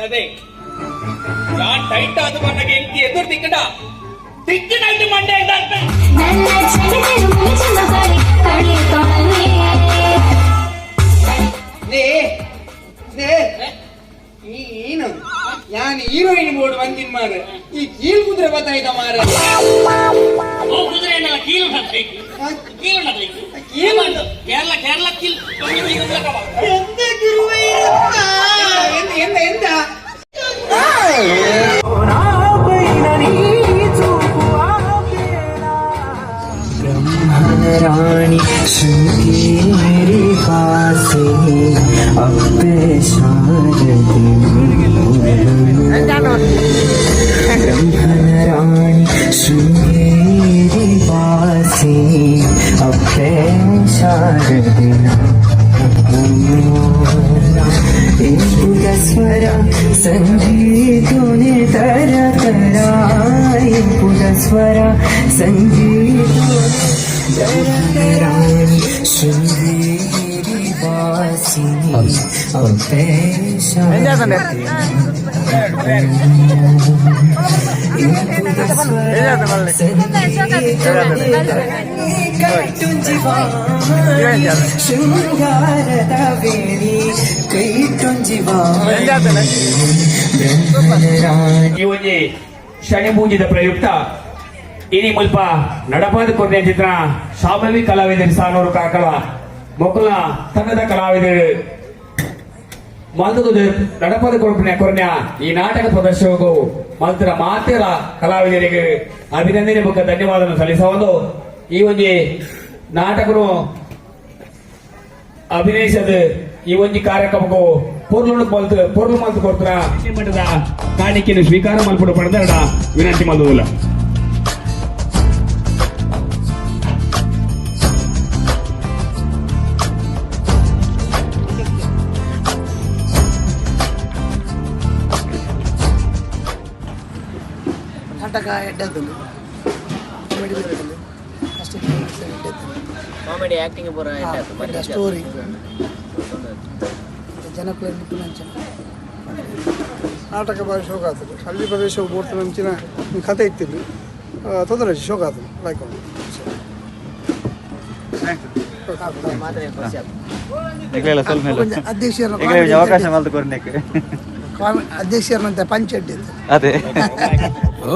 ಅದೇ ಯಾನ್ ಟೈಟ್ ಆದ ಬಂದಾಗ ಎಂಕಿ ಎದುರು ತಿಕ್ಕಡ ತಿಕ್ಕಿನಲ್ಟಿ ಮಂಡೆ ಅಂತ. ನನ್ನ ಚೆಂಡಿನ ಮುಂಚಿನ ಕಳಿ ಕಳಿ ತೊಳೆ. ನೇ ನೇ, ನೀನು ಯಾನ್ ಹೀರೋಯಿನ್ ಬೋರ್ಡ್ ಬಂದಿನ್ ಮಾರ, ಈ ಕೀಲ್ ಕುದುರೆ ಬತ್ತಾಯ್ತ ಮಾರ. ಓ, ಕುದುರೆ ಏನಲ್ಲ, ಕೀಲು ಕೀಲು ಕೀಲು. ಕೇರಳ ಕೇರಳ ಕೀಲು. ಎಂತ ಗುರುವೇ, ಎಂತ ಎಂತ ಎಂತ? ರಾಣಿ ಶೃಂಗೇರಿ ವಾಸಿನಿ ಅಪ್ಪೆ ಶಾರದೆ, ಬ್ರಹ್ಮನ ರಾಣಿ ಶೃಂಗೇರಿ ವಾಸಿನಿ ಅಪ್ಪೆ ಶಾರದೆ. ಸ್ವರ ಸಂಗೀತೋನೆ ತರ ತರ, ಇಂಪುದ ಸ್ವರ ಸಂಗೀತೋನೆ ತರ ರಾಣಿ ಶೃಂಗೇರಿ ವಾಸಿನಿ ಅಪ್ಪೆ ಶಾರದೆ. ಇಂಪುದ ಸ್ವರ ಸಂಗೀತೋನೆ ಕಟ್ಟುಂಜಿವಾಣಿ, ಶೃಂಗಾರದ ವೇಣಿ ಕೈಟುಂಜಿವಾಣಿ, ಬ್ರಹ್ಮನ ರಾಣಿ. ಈ ಒಂಜಿ ಶನಿ ಪೂಜೆದ ಪ್ರಯುಕ್ತ ಇನಿ ಮುಲ್ಪ ನಡಪಾದ ಕೊರ್ನೆ ಚಿತ್ರ ಶಾಂಭವಿ ಕಲಾವಿದರು ಸಾನೂರು ಕಾರ್ಕಳ ಮೊಕುಲ ತಂಡದ ಕಲಾವಿದರು ಮಲ್ತದ ನಡಪದ ಕೊರ್ಪಿನ ಕೊರ್ನ ಈ ನಾಟಕ ಪ್ರದರ್ಶನಕ್ಕೂ ಮಲ್ತರ ಮಾತೆರ ಕಲಾವಿದರಿಗೆ ಅಭಿನಂದನೆ ಬೊಕ್ಕ ಧನ್ಯವಾದ ಸಲ್ಲಿಸಬಹುದು. ಈ ಒಂಜಿ ನಾಟಕನು ಅಭಿನಯಿಸದ ಈ ಒಂಜಿ ಕಾರ್ಯಕ್ರಮಕ್ಕೂ ಪೊರ್ಲು ಮಲ್ತು ಪೊರ್ಲು ಮಲ್ತು ಕೊಡ್ತಾರ ಮಟ್ಟದ ಕಾಣಿಕೆಯನ್ನು ಸ್ವೀಕಾರ ಮಲ್ಪಡು ಪಡೆದರಡ ವಿನಂತಿ ಮಲ್ದುದಿಲ್ಲ. ನಾಟಕ ಎಡ್ಡದ್ದು, ಕಾಮಿಡಿ ಬರ್ತದೆ ಅಷ್ಟೇ, ಎಡ್ಡದ್ದು. ಕಾಮಿಡಿ ಆಕ್ಟಿಂಗ್ ಪೂರ. ಎಡ್ಡೆ ಸ್ಟೋರಿ, ಜನಕುಲ ನಿಪುಣಂಚನ. ನಾಟಕ ಭಾರಿ ಶೋಕ ಆಗ್ತದೆ. ಹಳ್ಳಿ ಪ್ರದೇಶ ಬೋಡ್ತನಂಚಿನ ಕತೆ ಇತ್ತಿದ್ದು ತೊಂದರೆ, ಶೋಕ ಆಗ್ತದೆ, ಲೈಕ್. ಒಂಜಿ ಅಧ್ಯಕ್ಷರ ಅವಕಾಶ ಮಲ್ತು ಕೊರ್ನೆಕ್. ಅಧ್ಯಕ್ಷರನ್ನಂತೆ ಪಂಚ ಎಡ್ಡಿತ್ತು. ಅದೇ. ಓ.